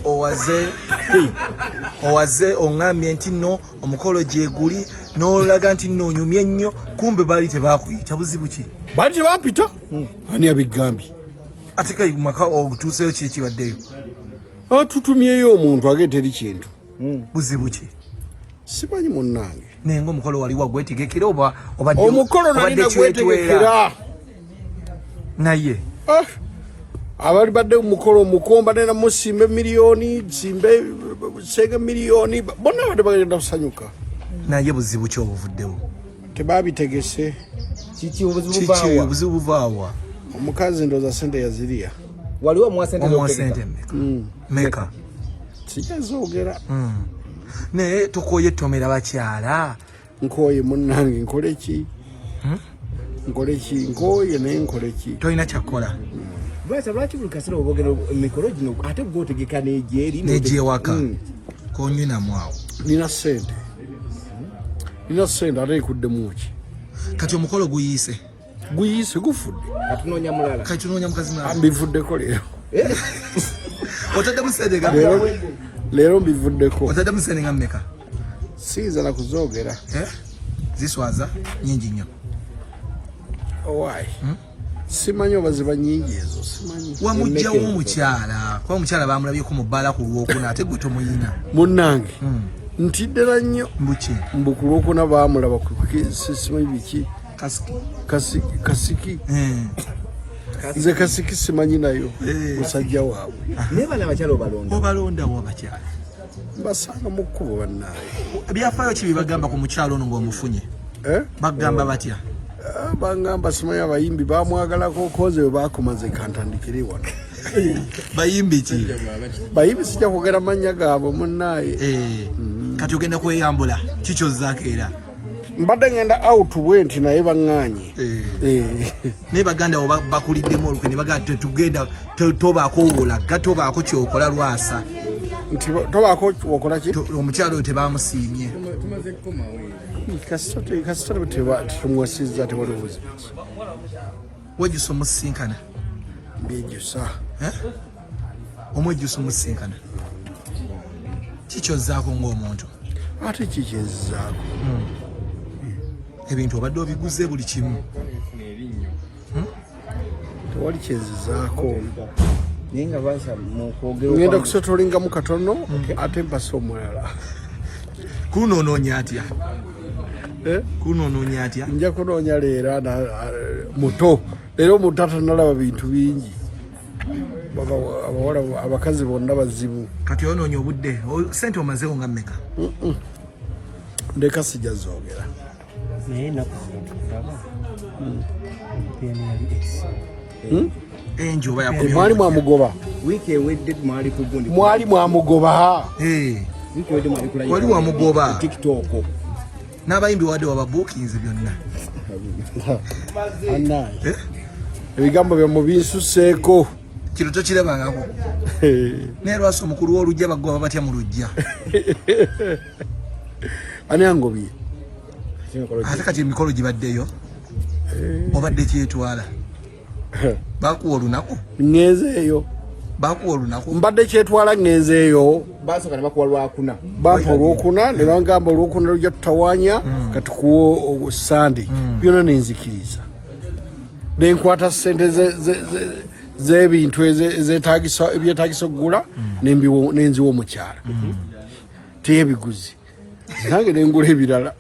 Owaze owaze oŋŋambye nti nno omukolo gyeguli, n'olaga nti nno onyumye nnyo, kumbe baali tebakuyita. Buzibu ki? Baali tebampita. Ani abigambye? Ate kai maka otuuseyo, ki ekibaddeyo? Atutumyeyo omuntu age teri kintu. Buzibu ki? Simanyi, munnange. Naye nga omukolo wali wagwetegekera oba obadde Omukolo nali obadde kyetwera? Nagwetegekera. Naye Ah, abali badde mukolo omukomba nena musimba emiliyoni, simbe senga miliyoni, bonna badde bagenda kusanyuka. Naye buzibu ki obuvuddewo? Tebabitegese. Kiki obuzibu? Kiki? Buvaawa? Obuzibu buvaawa? Omukazi ndooza sente yaziriya. Waliwo omuwa sente Omuwa z'okutegeka? sente mmeka meka? Sijazoogera. Naye tokoye ettomera bakyala? Nkooye munnange, nkole ki? Nkole ki? Nkooye, naye nkole ki? Tolina kyakkola. Lwaki buli kaseera obogera emikolo gino, ate gwe otegeka n'egyeri? Negyewaka konyinamu awo. Nina sente, nina sente, ate ekuddemu ki? Kati omukolo guyiise? Guyiise, gufudde. Katunoonya mulala. Kati tunoonya mukazi mulala. Mbivuddeko leero. Otaddemu sente nga Leero mbivuddeko. Otaddemu sente nga mmeka? Siyinza na kuzoogera. Eh? Ziswaza, nyingi nnyo. Owaayi, simanyi oba ziba nyingi ezo, simanyi. Wamugjawo omukyala kuba omukyala bamulabyeko mu bbaala ku Lwokuna, ate gwe tomuyina. Munnange, ntiddera nnyo. Mbuki? Mbu ku Lwokuna baamulaba ku simanyi biki. Kasiki. Kasiki. Eh. Nze kasiki simanyi nayo. Eh. Musajja waabwe. Naye bano abakyala obalonda? Obalondawo abakyala? Mbasanga mu kkubo, bannaaye. Byafaayo ki byebagamba ku mukyalo ono ng'omufunye? Eh? Bagamba batya? Ah, bangamba simanyi abayimbi bamwagalako, koze we bakomaze kantandikire wano. Bayimbi ki? Bayimbi sijja kwogera mannya gaabwe, munnaaye. Eh, kati ogenda kweyambula kikyozaako era? Mbadde ngenda out bwe nti, naye baŋŋaanye. Eh. Eh. Naye baganda bo bakuliddemu olukwe ne bagamba tetugenda tobaako wolaga, tobaako kyokola, Lwasa. Nti tobaako wokola ki? Omukyalo oyo tebamusiimye. Kasita tetumuwasizza, tewali obuzibu ki. Wejjusa omusinkana? Mbyejjusa. Eh? Omwejjusa omusinkana, kikyozaako ng'omuntu? Ate kikyenzizaako? Ebintu obadde obiguze buli kimu. Tewali kyenzizaako. Naye nga Lwasa mu kwogera Ngenda kusetolingamu katono, ate mpasa omulala. Kunonoonya atya? Eh? Kunonoonya atya? Nja kunoonya leero muto, leero omuntu atanalaba bintu bingi. Abawala, abakazi bonna bazibu. Kati onoonya obudde, sente omazeewo nga mmeka? Ndeka, sijja zoogera. Naye ennaku zino tukulaba okupiyano yali ex. Enji oba yakomyewo? Mwali mwamugoba. Wiiki ewedde mwali ku gundi. Mwali mwamugoba. Eh, Wiiki ewedde mwali ku live. Wali wamugoba. Ku TikTok. N'abayimbi wadde wababuukinze byonna. Annaye. Eh? Ebigambo byammwe binsuseeko. Kino tokirabangako. Naye Lwasa, omukulu w'olujja bagoba batya mu lujja? Ani angobye? Ate kati emikolo gibaddeyo, obadde kyetwala, bakuwa olunaku? Ŋŋenzeeyo. Bakuwa olunaku? Mbadde kyetwala, ŋŋenzeeyo. Basooka ne bakuwa Lwakuna. Bampa Olwokuna, ne bangamba Olwokuna lujja tutawanya, katukuwa Sande. Byonna nenzikiriza, nenkwata sente z'ebintu ezetagisa, ebyetagisa okugula, nenziwa omukyala, teyebiguzi, nange nengula ebirala.